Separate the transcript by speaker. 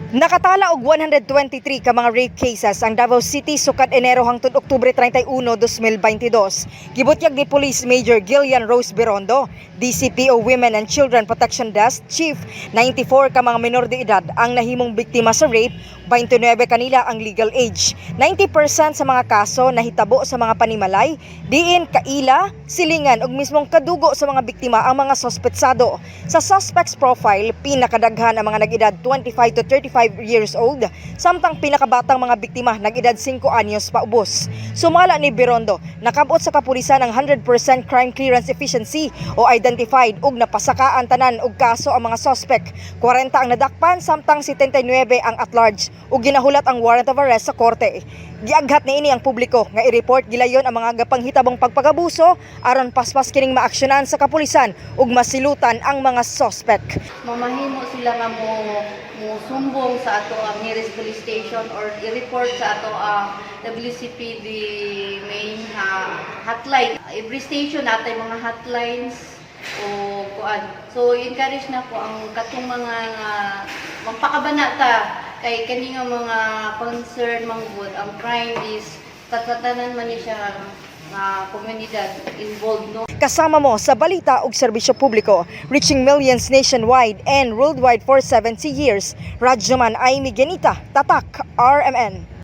Speaker 1: Nakatala og 123 ka mga rape cases ang Davao City sukad Enero hangtod Oktubre 31, 2022. Gibutyag ni Police Major Gillian Rose Birondo, DCPO Women and Children Protection Desk Chief, 94 ka mga menor de edad ang nahimong biktima sa rape, 29 kanila ang legal age. 90% sa mga kaso nahitabo sa mga panimalay, diin kaila, silingan ug mismong kadugo sa mga biktima ang mga sospetsado. Sa suspects profile, pinakadaghan ang mga nag-edad 25 to 35 years old, samtang pinakabatang mga biktima nag-edad 5 anyos paubos. Sumala ni Birondo, nakabot sa kapulisan ang 100% crime clearance efficiency o identified ug napasakaan tanan og kaso ang mga suspect. 40 ang nadakpan samtang 79 ang at large ug ginahulat ang warrant of arrest sa korte. Giaghat niini ang publiko nga i-report gilayon ang mga gapanghitabong pagpagabuso aron paspas kining maaksyonan sa kapulisan ug masilutan ang mga suspect.
Speaker 2: Mamahimo sila nga mo mo sumbong sa ato ang nearest police station or i-report sa ato ang WCPD main hotline. Every station natay mga hotlines o kuan. So encourage na ko ang katong mga nga magpakabana ta kay kani nga mga concern manggod ang crime is tatatanan man ni siya nga komunidad involved, no.
Speaker 1: Kasama mo sa balita ug serbisyo publiko, reaching millions nationwide and worldwide for 70 years. Radyoman Amy Genita, Tatak, RMN.